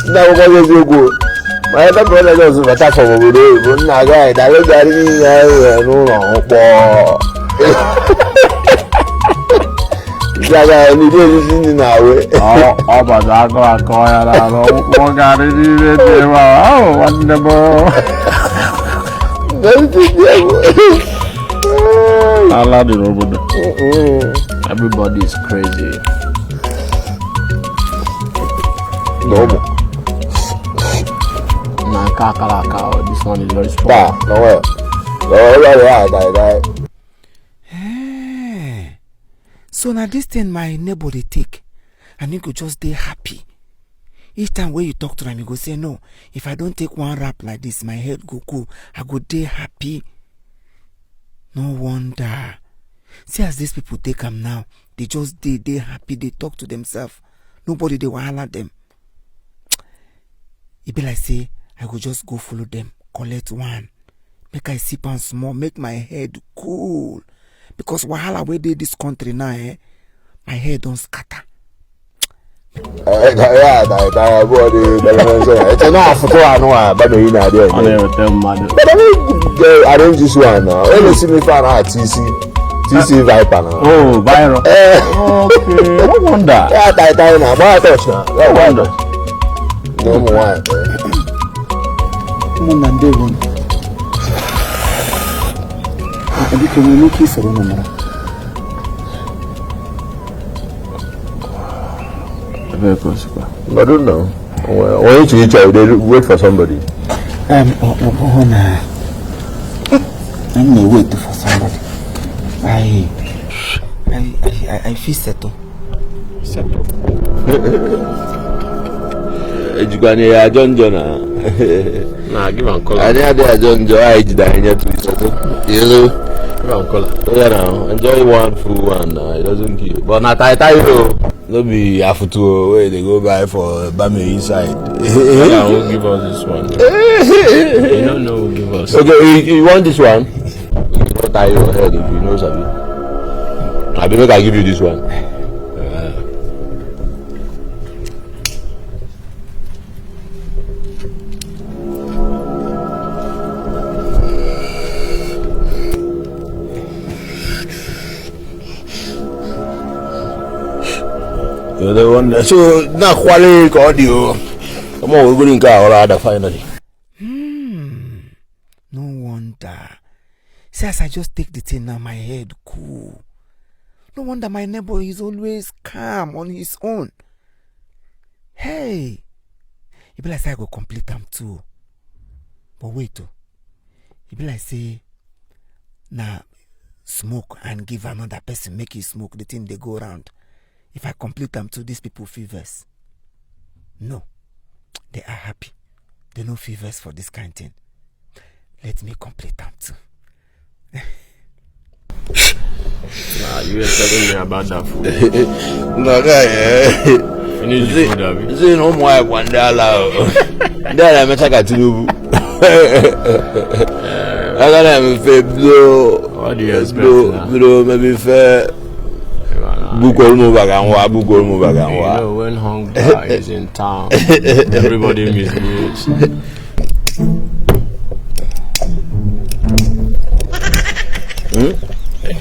Ndị akwụkwọ gị eziokwu ma ebe bụ na ọzọ bata afọ obodo oyibo nna agaghị dalụ garị niile anyị nwere n'ụlọ mkpọ ndị agaghị ndị erisi nri na awe. Ọ gbado agụ akọ ya n'arụ ọkpụkpọ garị niile dị ebe ahụ nwanne m. Ala dị n'obodo. Everybody is crazy. Na ụmụ. Na nke akara aka, this one is very strong. Taa, na nwayọ. Ya ya ya dai. Eh. So na this thing my neighbor dey take and he go just dey happy. Each time wey you talk to am, he go say no, if I don take one wrap like this, my head go cool, I go dey happy. No wonder. See as these people take am now, they just dey happy, dey talk to themselves. Nobody dey wahala them. E be like say I go just go follow them, collect one. Make I sip am small, make my head cool. Because wahala wey dey this country now, my head don scatter. Ya dai dai abụọ dị bere eche na afụtụ anụ a babeghị na adị Ọ eme. na-eweta mmadụ. But I mean, arrange this one now. Let me see me fan ah TC Viper now. Oh, viral. Eh, Okay, no wonder. ya dai dai na, gbaa touch na. Ya No wonder. Na ụmụ nwaanyị. Ụmụnna ndewo. Biko nwere ike isoro unu mara. Ebee ka o sikwa? I don't know. Onye chiri iche, they wait for somebody. Ọ bụghị na I'm na wait for somebody. I feel settle. Settle. Ejikwana ya ajọ njọ na. Na give am kola. Anyị adịghị ajọ njọ, anyị jide anyị nyetụ isetụ. Ilu. Give am kola. Yeah, now enjoy one full one now. It doesn't kill. But na tai tai o. No be afutu o wey dey go buy for Bame inside. Yeah, who give us this one? You don't know who give us. Okay, you want this one? You no tie your head if you know sabi. Abi make I give you this one. You're the one that, so na kwale ka ọ dị o. Come on, we're going nke a ọrụ ada finally. No wonder. See as I just take the thing now, my head cool. No wonder my neighbor is always calm on his own. Hey, e be like say I go complete am too. But wait oh, e be like say na smoke and give another person make e smoke, the thing dey go round. If I complete am too, these people feel vex. No, they are happy. They no feel vex for this kind thing. Let me complete am too. Nah, you were telling me about that food. No, guy, eh. Finish the food, abi. Sị na ụmụ nwaanyị kwa ndị ala o. Ndị a na-emecha ka Tinubu. Aka na-emefe bido What do you expect bido now? bido mebe ife bukwuru m baga nwa bukwuru m baga You nwa. know, when hunger is in town, everybody misbehaves.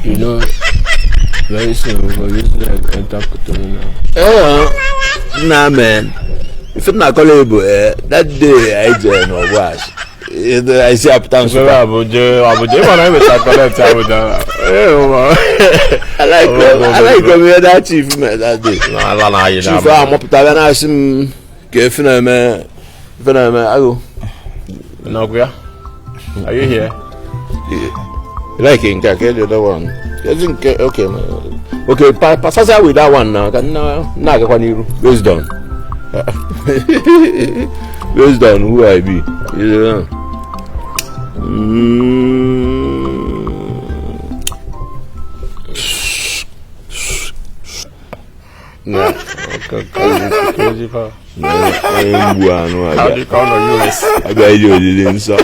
You know, very soon we go use leg enter Cotonou now. Eh, nna man. Ife m na-akọla bụ that day anyị jere n'Ọgwashi. Anyị si apụta Nsụka. Abuja, Abuja, ịma na emeta collect Abuja. I like ihe that chief mere that day. Ala na ayị Chief ahụ mapụta bịa na-asị m ka efe na-eme ife na-eme agụ. Nọkwa ya? Are you here? You like nke a ka the other one? Ezi nke okay okay pasasa with that one now ka nna na-agakwa n'iru based on based on who I be. You know? Na Crazy power. onye mgbu anụ How do you count on US? abịa ije olili nsọ.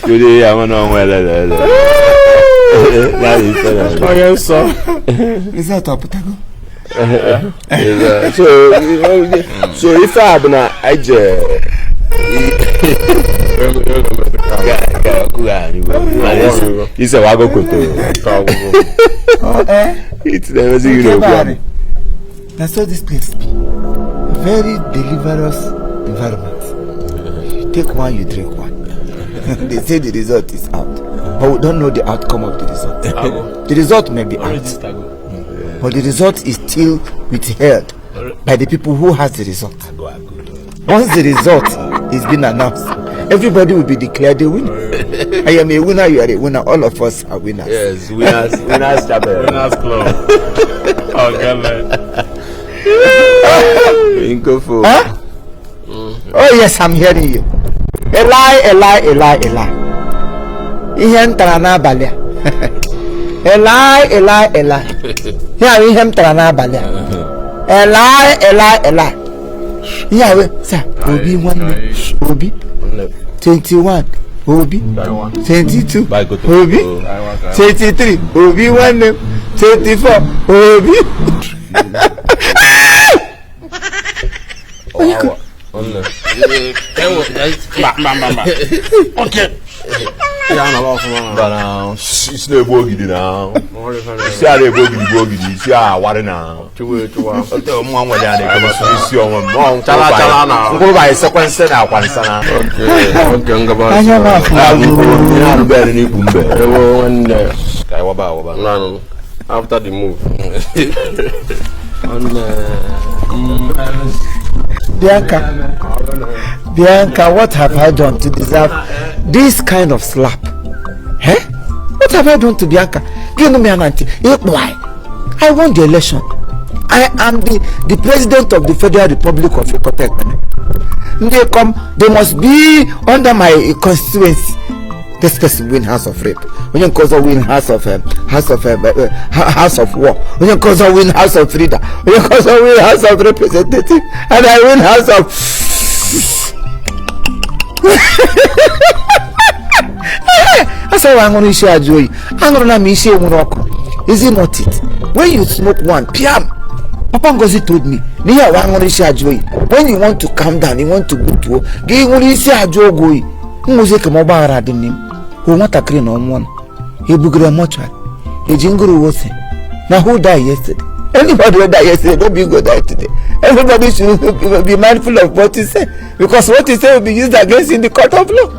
Kedu ihe ama na ọnwa elele ele. Ya na ife na Onye nsọ. Result ọpụtago? So ife a bụ na anyị je isewago koto itinyemezi gị n'okwu ahụ. Na so this place be. Very deliverous environment. You take one, you drink one. They say the result is out, but we don't know the outcome of the result. The result may be out, but the result is still withheld by the people who has the result. Once the result is being announced, everybody will be declared a winner. I am a winner, you are a winner, all of us are winners. Yes, winners chapel. Winners club. Oh, God, man. Nkofo. Huh? Oh yes, I'm hearing you. Eli, Eli, Eli, Eli. Ihe m tara n'abalị a. Eli, Eli, Eli. Ihe a bụ ihe m tara n'abalị a. Eli, Eli, Eli. Ihe a wee sa Obi nwanne Obi 21 Obi 22 Obi 23 Obi nwanne 24 Obi. Okay. Bana isi na-egbu ogidi na isi a na-egbu ogidi bụ ogidi isi a awarị na mwa nwere ya na-ekwe isi onwe m mkpụrụ bụ anyị sekwensị na akwa nsa na arụbere n'ikpu mbe ka anyị waba awaba after the move. Bianca, what have I done to deserve this kind of slap? Eh? What have I done to Bianca? You know me, Auntie. Why? I won the election. I am the president of the Federal Republic of Ikotek. They come, they must be under my constituency. This person win House of Rape. Onye nkozo win House of House of War. Onye nkozo win House of Freedom. Onye nkozo win House of Representative, and I win House of. Asa wa aṅụrụ isi ajụ oyi. Aṅụrụ na m isi enwuru ọkụ. Is it not it? When you smoke one, piam. Papa Ngozi told me, n'ihe wa aṅụrụ isi ajụ oyi. When you want to calm down, you want to go to, gị ṅụrụ isi ajụ oge oyi. Nwụzie ka m ọgbaghara dị n'ime. Hụ nwatakịrị na ọnwụọ na ebugara mortuary eji ngụrụ wose na who die yesterday? Anybody who die yesterday no be go die today. Everybody should be mindful of what he say, because what he say will be used against in the court of law.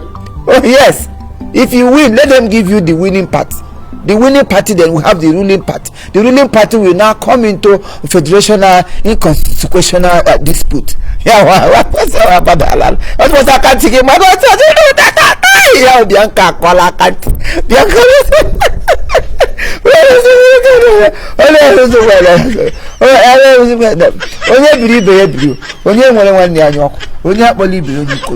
Oh yes, if you win, let them give you the winning party. The winning party then will have the ruling party. The ruling party will now come into federational inconsequential dispute. Yeah, Bianca Bianca. Onye biri ibe ya biri, onye nwere nwanne ya anya ọkụ, onye akpọla ibe ya onye iko.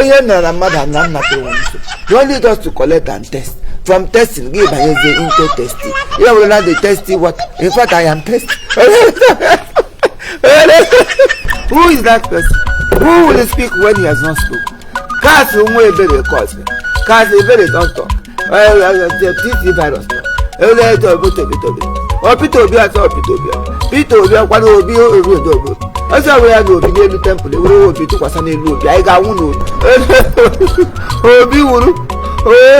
Onye nọ na mmadụ na nna tụrụ nso. You only need us to collect and test. From testing, gị banyezie into testing. Ihe ọbụla na the testing what? In fact, I am testing. Who is that person? Who will speak when he has not spoken? Cast nwa ebere cause. Cast ebere don talk. TT virus. Peter Obi asọ Peter Obi. Peter Obi akwado Obi Obi Obi. Ọsọ wee ya na Obi n'elu temple ewere Obi tụkwasị n'elu Obi. Anyị ga-anwụ n'Obi. Obi wuru.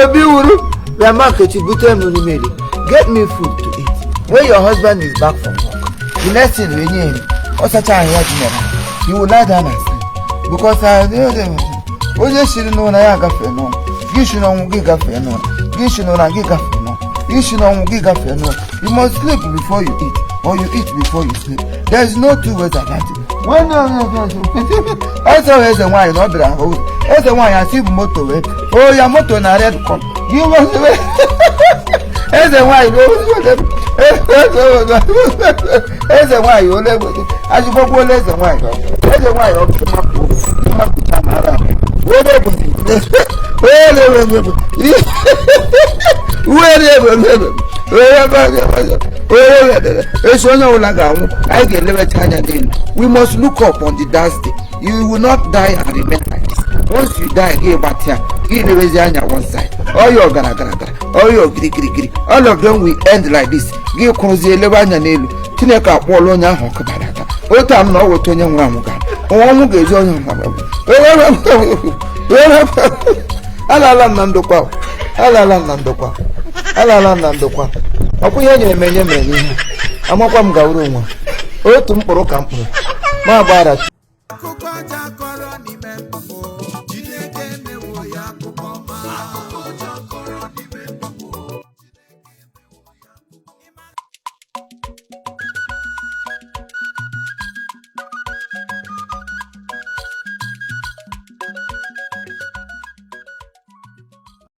Obi wuru. Bịa ma Nkechi bute m nri mmiri. Get me food to eat. When your husband is back from work, the next thing we need, ọsacha ahụ ya jinyere. You will lie down and sleep. Because onye siri n'ụra ya gafee n'ụra. Gị si n'ọnwụ gị gafee n'ụra. Gị si n'ụra gị gafee n'ụra. Gị si n'ọnwụ gị gafee n'ụra. You must sleep before you eat, or you eat before you sleep. There is no two ways about it. Ọsọ eze nwaanyị na ọ bịara ahụ eze nwaanyị asị bụ moto wee o ya moto na red cup. Eze nwaanyị eze nwaanyị ole azụgbogbo eze nwaanyị eze nwaanyị ọ mapụcha mara esi onye ọbụla ga-anwụ anyị ga-elebacha anya n'elu. We must look up on the last day. You will not die and remain like this. Once you die, gị gbatịa, gị lewezi anya one side, ọya gara gara gara, ọya girigirigiri, all of them will end like this. Gị kwụrụzie elebe anya n'elu. Chineke akpọọla onye ahụ ọkụ bara aka otu a m na ọ weta onye nwụrụ anwụ gara ọnwụ ga-eji onye nwụrụ anwụ. Alala m na ndokwa, alala m na ndokwa, alala m na ndokwa. Ọkwa ihe nyere m enye mere n'ihe amakwa m gawuru onwe otu mkpụrụ ka mkpụrụ ma gbara.